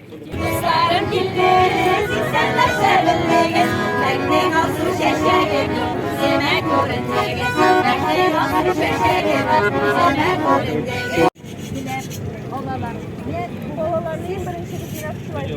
Дусларым килде, сиксәнләшә белдегез, Мәкнең алсу чәчәге, күземә күрендегез. Мәкнең алсу чәчәге, күземә күрендегез. Диләр, алалар. Менә балаларны иң беренче без йөрәк шулай.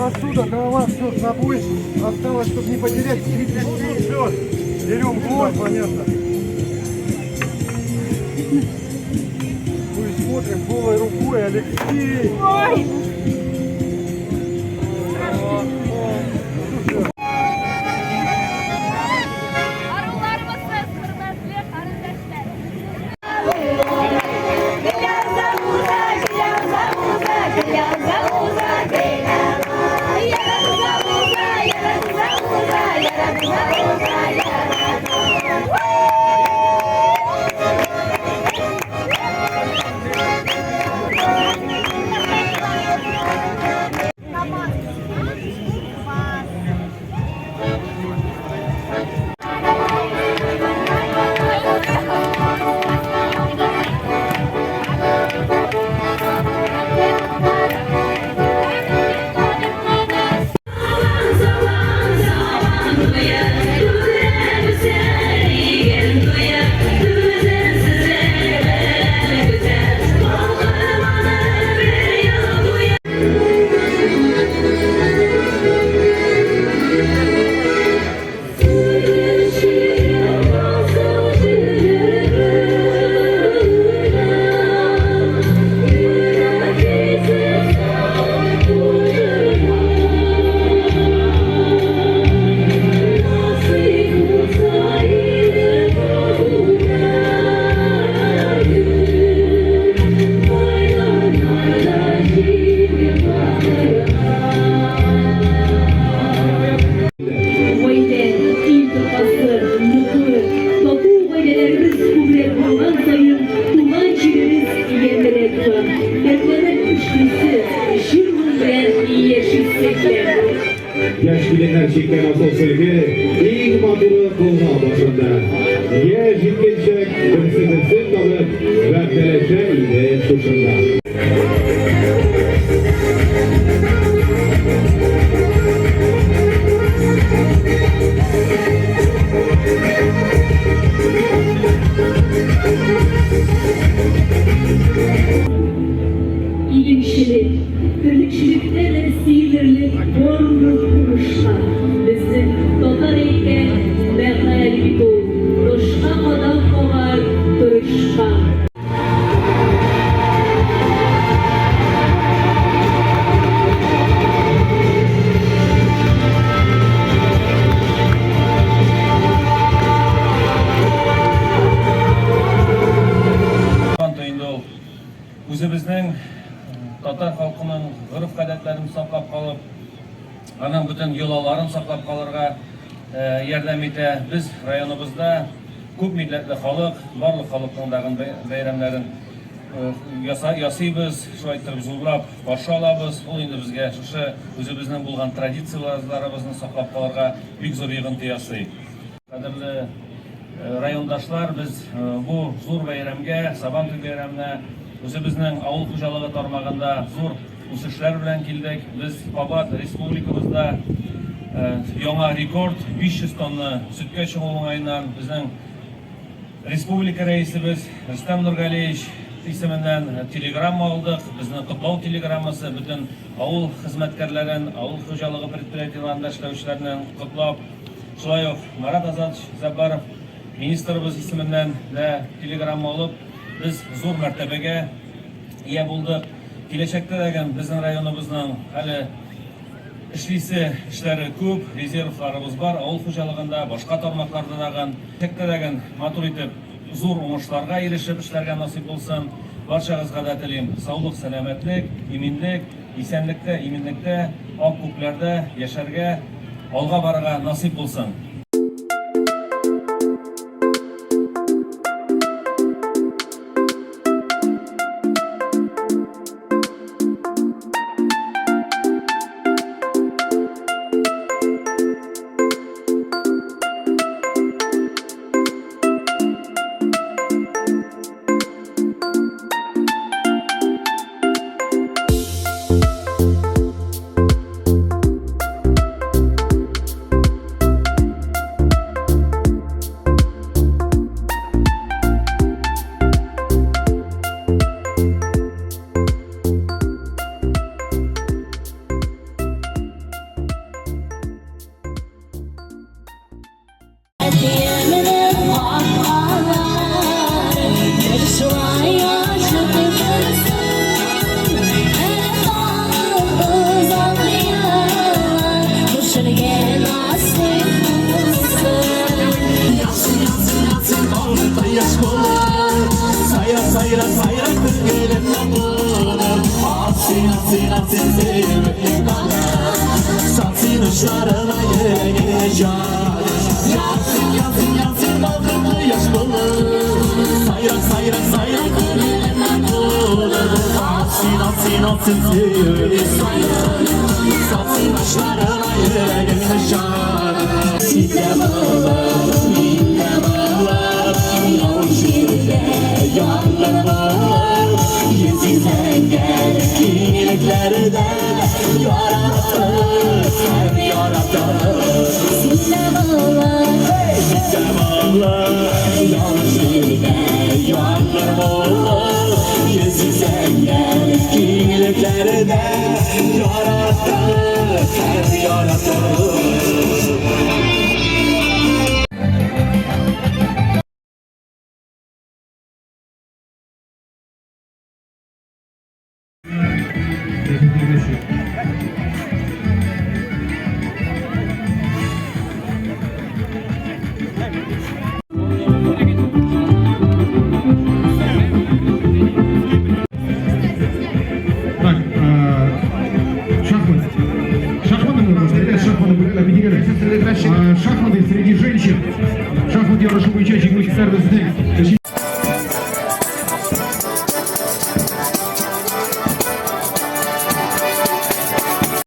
Посуда, голова, все с собой. Осталось, чтобы не потерять. Все, берем гвоздь, понятно. Ну и смотрим голой рукой, Алексей. Арулармысыз, хөрмәтле карендәшләр! Гаилә, ил тоткасы, ныклы, тату гаиләләребез күбрәк булган саен, туган җиребез ямьлерәк була. Дәртләнеп эшлисе, җыр-моң белән яшисе килә. Яшь киленнәр чиккән асыл сөлге иң матуры колга башында. Яшь җиткенчәк берсе-берсен табып, вәгъдәләшә иде шушында. Игенчелек, терлекчелектә дә сөенерлек барлык уңышлар. Безнең татар әйткән мәкаль бит ул, Ташка кадак кагар, торышка. Сабантуй инде ул үзебезнең татар халкының гореф-гадәтләрен саклап калып, аның бөтен йолаларын саклап калырга ярдәм итә. Без районыбызда күп милләтле халык, барлык халыкның дагын бәйрәмнәрен. Ясыйбыз, шулай иттереп зурлап каршы алабыз. Ул инде безгә шушы үзебезнең булган традицияләребезне саклап калырга бик зур йогынты ясый. Кадерле райондашлар, без бу зур бәйрәмгә, Сабантуй бәйрәменә үзебезнең авыл хуҗалыгы тармагында зур үсешләр белән килдек. Без кабат республикабызда яңа рекорд 500 тонна сөткә чыгу уңаеннан безнең Республика Рәисебез Рөстәм Нургалиевич исеменнән телеграмма алдык. Безнең котлау телеграммасы бөтен авыл хезмәткәрләрен, авыл хуҗалыгы предприятиеләрендә эшләүчеләрне котлап, шулай ук Марат Азатович Зәббаров министрыбыз исеменнән дә телеграмма алып, без зур мәртәбәгә ия булдык. Киләчәктә дә безнең районыбызның әле Эшлисе эшләре күп, резервларыбыз бар, авыл хуҗалыгында, башка тармакларда дагын. Киләчәктә матур итеп, зур уңышларга ирешеп эшләргә насыйп булсын. Барчагызга да телим саулык, сәламәтлек, иминлек, исәнлектә, иминлектә, ак күкләрдә яшәргә, алга барырга насыйп булсын. Так, шахматы. Шахматы мы объединили. Шахматы среди женщин. Шахматы ярышы буенча җиңүчеләр безнең.